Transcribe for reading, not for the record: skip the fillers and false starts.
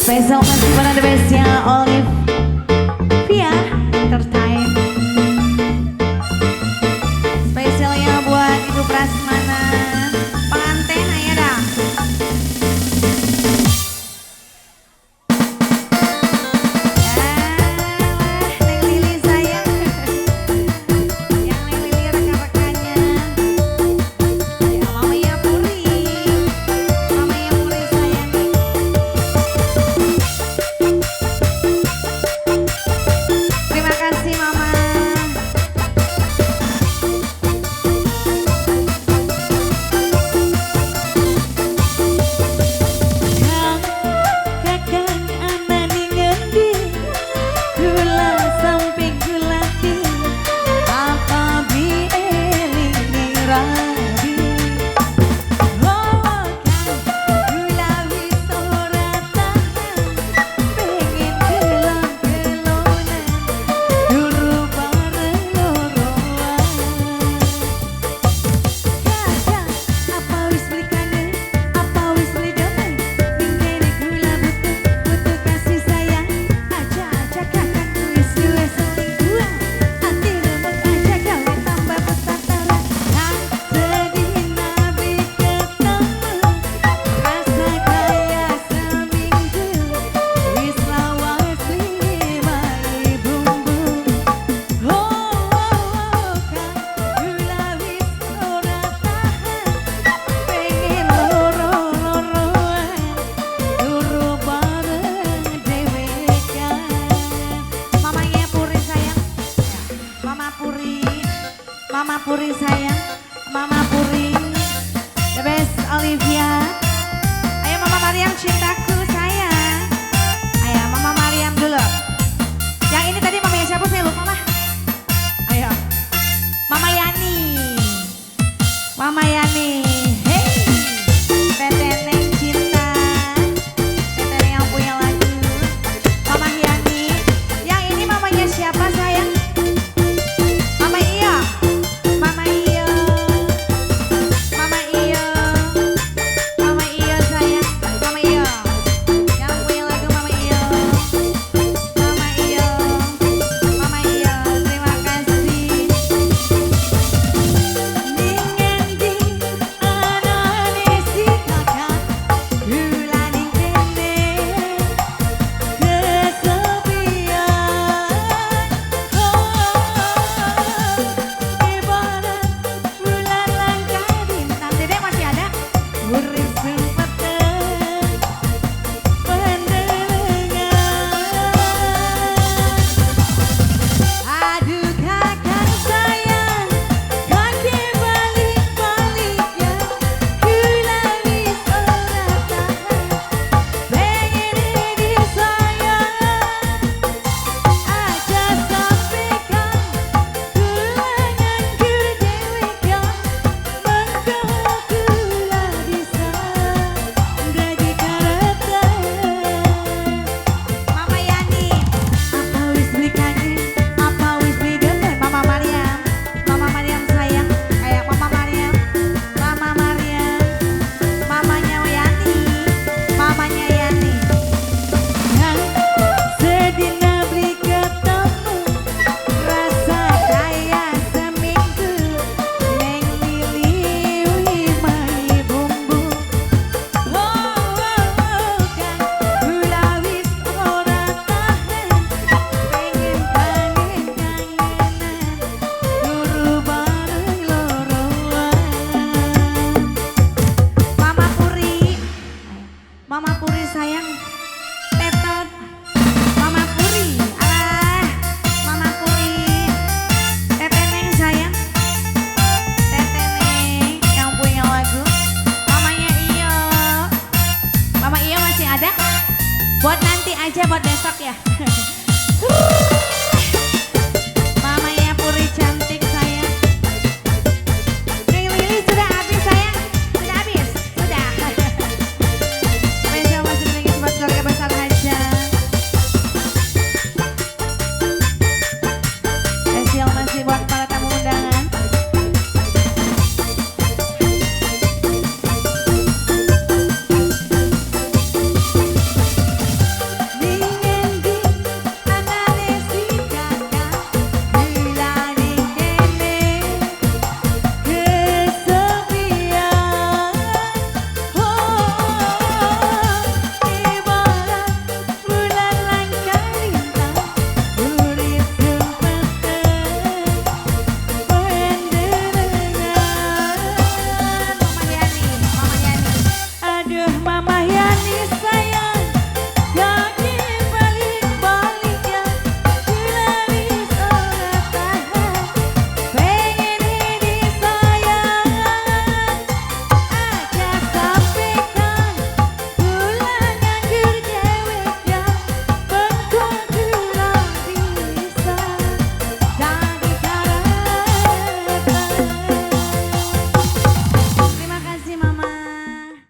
Spesial masih pada the bestnya Olivia Entertain. Spesialnya buat Ibu Prasmana pengantin, ayo dah. Neng Lili sayang, yang Neng Lili rekan-rekannya, ya Mama Puri, Mama Puri sayang. Terima kasih Mama. Kang, kakang anani ngendi, kula sampe gulati, apa bieling ning rabi. Oh kang, kula wis ora tahan, pengen kelon-kelonan, turu bareng loroan. Kakang, apa wis beli kangen, apa wis beli demen, ning kene kula butuh, butuh kasih sayang. Aja aja kakang wis duwe selingkuhan, ati remuk aja gawe tambah petantara. Kang, sedina beli ketemu, rasa kaya seminggu, wis lawas limai bumbu. Oh, oh, oh, kang, kula wis ora tahan, pengen loro-loroan, turu bareng dhewekan. Mamanya Puri sayang, Mama Puri, Mama Puri sayang, Mama Puri, the best Olivia. Ayo Mama Mariam cintaku sayang. Ayo Mama Mariam dulu. Yang ini tadi mamanya siapa saya lupa mah. Ayo Mama Yani, Mama Yani. Hey, Tete Neng cinta, Tete Neng yang punya lagu. Mama Yani. Yang ini mamanya siapa sayang? Mama Iyo, Mama Iyo, Mama Iyo, Mama Iyo sayang, Mama Iyo. Yang punya lagu Mama Iyo, Mama Iyo, Mama Iyo. Terima kasih. Ning endi anane si kakak, kula ning kene kesepian. Oh, ibarat bulan langka bintang. Dedek masih ada? Urip sempet pendelengan. Aduh kakang sayang, kaki balik-balik ya, kula wis ora tahan, pengen disayang. Aja sampe kang, kula nganggur dhewekan, mengko kula bisa dadi karetan. Mama Yani, apa wis beli kangen, apa wis beli demen, Mama Mariam, Mama Mariam sayang, ayo Mama Mariam, Mama Mariam, mamanya Yani, mamanya Yani. Kang, sedina beli ketemu, rasa kaya seminggu, Neng Lili limai bumbu. Oh, oh, oh, kang, kula wis ora tahan, pengen kangen-kangenan, turu bareng loroan. Mama Puri, Mama Puri sayang, tetot, Mama Puri, alah, Mama Puri, Tete Neng sayang, Tete Neng yang punya lagu, mamanya Iyo, Mama Iyo masih ada? Buat nanti aja, buat besok ya. Mamanya Puri cantik sayang. Neng Lili sudah habis sayang, sudah habis, sudah. Spesial masih menangis buat keluarga besar Haja. Spesial masih buat para tamu undangan. Duh.